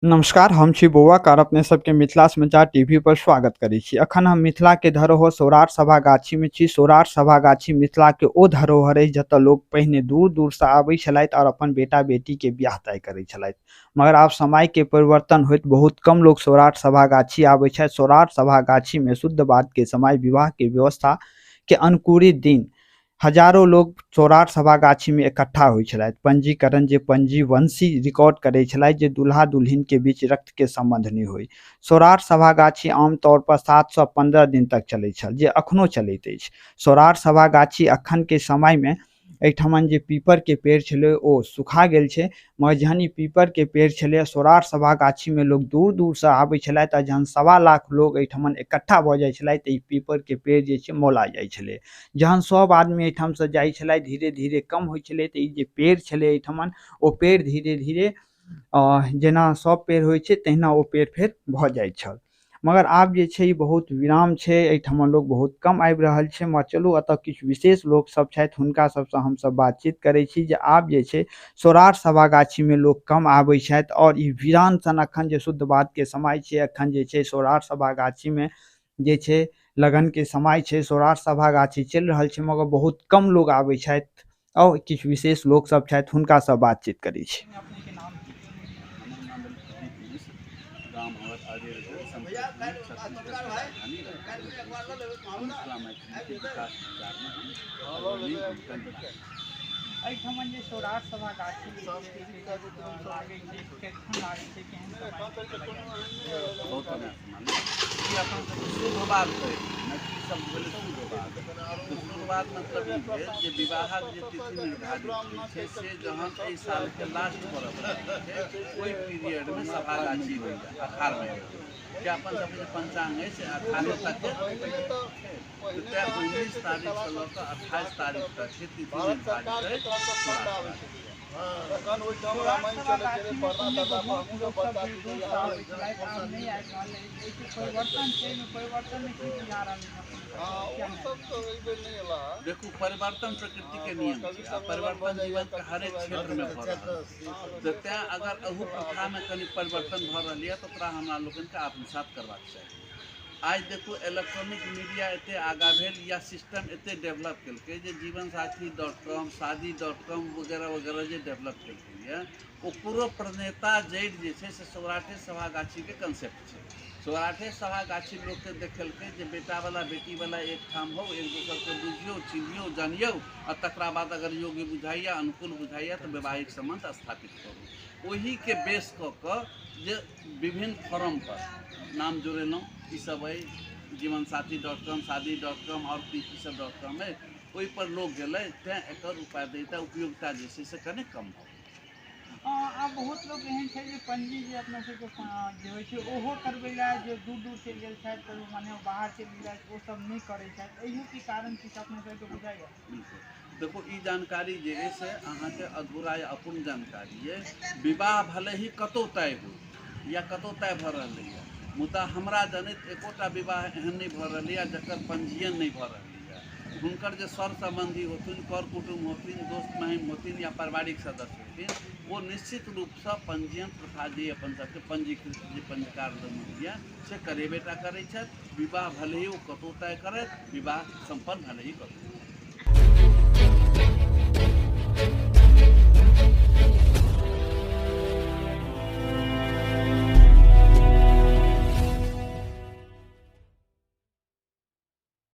नमस्कार, हम छी बौआ कार, अपने सबके मिथिला समाचार टीवी पर स्वागत करै छी। अखन हम मिथिला के धरोहर सौराठ सभा गाछी में छी। सौराठ सभा गाछी मिथिला के ओ धरोहर अछि जतऽ लोग पहिने दूर दूर से आबै छलथि और अपन बेटा बेटी के बियाह तय करै छलथि। मगर आब समय के परिवर्तन होइत बहुत कम लोग सौराठ सभा गाछी आबै छथि। सौराठ सभा गाछी में शुद्ध बात के समय विवाह के व्यवस्था के अनुकूलित दिन हजारो लोग सौराठ सभा गाछीमे इकट्ठा होइ छलथि। पंजीकरण जे पंजीवंशी रिकॉर्ड करै छलथि जे दुल्हा दुल्हिनके बीच रक्तके सम्बन्ध नहि होइ। सौराठ सभा गाछी आमतौर पर 7 सँ 15 दिन तक चलै छल, जे अखनो चलैत अछि। सौराठ सभा गाछी अखनके समयमे एहिठमन जे पीपरके पेड़ छलै ओ सुखा गेल छै, मगर जहन ई पीपरके पेड़ छलै सौराठ सभा गाछीमे लोग दूर दूरसँ आबै छलथि आ जहन 1.25 लाख लोग एहिठमन इकट्ठा भऽ जाइ छलथि तऽ ई पीपरके पेड़ जे छै मौला जाइ छलै। जहन सब आदमी एहिठामसँ जाइ छलथि, धीरे धीरे कम होइ छलै, तऽ ई जे पेड़ छलै एहिठमन ओ पेड़ धीरे धीरे जेना सब पेड़ होइ छै तहिना ओ पेड़ फेर भऽ जाइ छल। मगर आब जे छै ई बहुत विराम छै, एहिठमन लोक बहुत कम आबि रहल छै। मगर चलू, एतऽ किछु विशेष लोक सब छथि, हुनका सबसँ हमसब बातचीत करै छी जे आब जे छै सौराठ सभा गाछीमे लोक कम आबै छथि आओर ई वीरान सन अखन जे शुद्ध बातके समय छै, अखन जे छै सौराठ सभा गाछीमे जे छै लगनके समय छै, सौराठ सभा गाछी चलि रहल छै, मगर बहुत कम लोग आबै छथि। आओर किछु विशेष लोक सब छथि, हुनकासँ बातचीत करै छी। अपनेके नाम की? हमर नाम भेल प्रदीप मिश्र, गाम हमर अरेर भेल, समस्तीपुर, छत्तीसगढ़के राजधानी रायपुर। हम मिथिला मैथिलीके विकास विचारमे हम अग्रणी भूमिका निभाबै छी। एहिठमन जे सौराठ सभा गाछी जे छै लागै छै, कखन लागै छै, केहन समय? बहुत बढ़िआँ समय। ई अपन सबके शुभवाद कहै छै, मैथिली शब्द भेलै शुभवाद। तऽ शुभवाद मतलब ई भेल जे विवाहक जे तिथि निर्धारित होइ छै से जहन एहि सालके लास्ट करऽ छै, ओहि पीरियडमे सभा गाछी होइए अखाड़ महिना कि अपन सबके जे पंचांग अछि से अखाड़े तकके छै। तऽ तेँ 19 तारीखसँ लऽ कऽ 28 तारीख तक के तिथि निर्धारित अछि सौराठ गाछी। सौराठ सभा गाछीमे पहिने बहुत लोकसभ दूर दूरसँ आबै छलथि, आब नहि आबि रहल अछि। एहिके परिवर्तन छै, एहिमे परिवर्तनमे की बुझा रहल अछि अपने सबके, किया नहि आबि रहल अछि? देखू, परिवर्तन प्रकृतिके नियम छै आ परिवर्तन जीवनके हरेक क्षेत्रमे भऽ रहल छै। तऽ तेँ अगर एहू प्रथामे कनि परिवर्तन भऽ रहल यऽ तऽ ओकरा हमरा लोकनिके आत्मसात करबाक चाही। आइ देखू, इलेक्ट्रॉनिक मीडिया एते आगाँ भेल या सिस्टम एते डेवलप केलकै जे जीवनसाथी डॉट कॉम, शादी डॉट कॉम वगैरह वगैरह जे डेवलप केलकै यऽ, ओकरो प्रणेता जड़ि जे छै से सौराठे सभा गाछीके कंसेप्ट छै। सौराठे सभा गाछी लोकके देखेलकै जे बेटावला बेटीवला एकठाम होउ, एक दोसरके बुझियौ, चिन्हियौ, जानियौ आ तकरा बाद अगर योग्य बुझाइए, अनुकूल बुझाइए तऽ वैवाहिक सम्बन्ध स्थापित करू। ओहीके बेस कऽ कऽ जे विभिन्न फोरमपर नाम जोड़ेलहुँ, ईसभ अइ जीवनसाथी डॉट कॉम, शादी डॉट कॉम आओर की की सब डॉट कॉम अइ, ओहिपर लोक गेलै, तेँ एकर उपादेयता उपयोगिता जे छै से कने कम भऽ गेल। आब बहुत लोक एहन छै जे पंजी जे अपना सबके जे होइ छै ओहो करबै लए जे दूर दूर चलि गेल छथि, तऽ मने बाहर चलि गेलथि, ओ सब नहि करै छथि। एहियोके कारण किछु अपने सबके बुझाइए? बिल्कुल। देखू, ई जानकारी जे अइ से अहाँके अधूरा या अपूर्ण जानकारी अइ। विवाह भले ही कतहु तय होइ या कतहु तय भऽ रहलैए, मुदा हमरा जनैत एकोटा विवाह एहन नहि भऽ रहलैए जकर पंजीयन नहि भऽ रहलैए। हुनकर जे सर सम्बन्धी होथिन, कर कुटुम्ब होथिन, दोस्त महिम होथिन या पारिवारिक सदस्य होथिन, ओ निश्चित रूपसँ पंजीयन प्रथा जे अपन सबके पंजीकृत जे पंजीकार लोकनि होइए से करेबे टा करै छथि। विवाह भले ही ओ कतहु तय करथि, विवाह सम्पन्न भले ही कतहु।